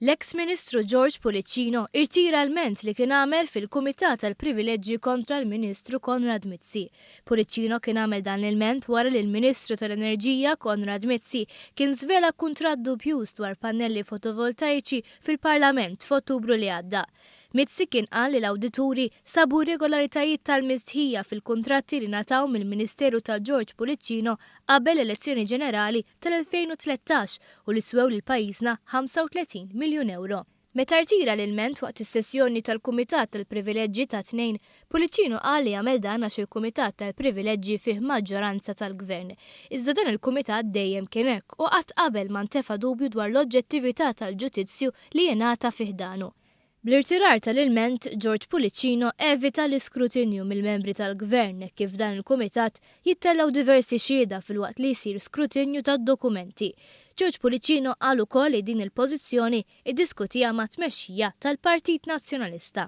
L-eks Ministru George Pullicino irtira lment li kien għamel fil-Kumitat għall-Privileġġi kontra l-Ministru Konrad Mizzi. Pullicino kien għamel dan l-ilment wara li l-Ministru tal-Enerġija Konrad Mizzi kien żvela kuntratt dubjuż dwar pannelli fotovoltaiċi fil-Parlament f'Ottubru li għadda. Mizzi kien qal li l-awdituri sabu irregolaritajiet tal-mistħija fil-kuntratti li ngħataw mill-Ministeru ta' George Pullicino qabel l-elezzjoni ġenerali tal-2013 u li swew lil pajjiżna 35 miljun ewro. Meta rtira l-ilment waqt is-sessjoni tal-Kumitat tal-Privileġġi tat-Tnejn, Pullicino qal li għamel dan għax il-Kumitat tal-Privileġġi fih maġġoranza tal-Gvern. Iżda dan il-Kumitat dejjem kien hekk u qatt qabel ma ntefa' dubju dwar l-oġġettività tal-ġudizzju li jingħata fi ħdanu. Bl-irtirar tal-ilment, George Pullicino evita l-iskrutinju mill-membri tal-Gvern hekk kif f'dan il-kumitat jittellgħu diversi xhieda filwaqt li jsir skrutinju tad-dokumenti. George Pullicino qal ukoll li din il-pożizzjoni iddiskutiha mat-tmexxija tal-Partit Nazzjonalista.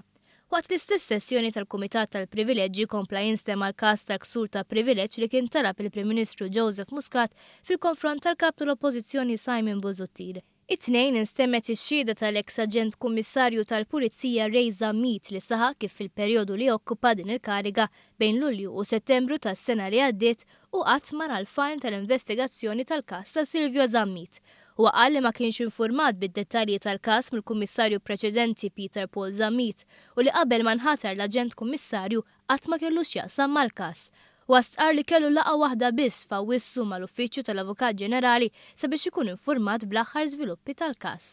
Waqt l-istess sessjoni tal-Kumitat tal-Privileġġi kompla jinstema' l-każ tal-ksur ta' privileġġ li kien talab il-Prim Ministru Joseph Muscat fil-konfront tal-Kap tal-Oppożizzjoni Simon Busuttil. It-Tnejn instemgħet ix-xhieda tal-eks Aġent Kummissarju tal Pulizija Ray Zammit li saħaq kif fil-perjodu li okkupa din il-kariga bejn Lulju u Settembru tas-sena li għaddiet hu qatt ma ra l-fajl tal-investigazzjoni tal-każ ta' Silvio Zammit. Huwa qal li ma kienx infurmat bid-dettalji tal-każ mill-Kummissarju preċedenti Peter Paul Zammit u li qabel ma nħatar l-Aġent Kummissarju qatt ma kellu x'jaqsam mal-każ. Huwa stqarr li kellu laqgħa waħda biss f'Awwissu mal-Uffiċċju tal-Avukat Ġenerali sabiex ikun infurmat bl-aħħar żviluppi tal-każ.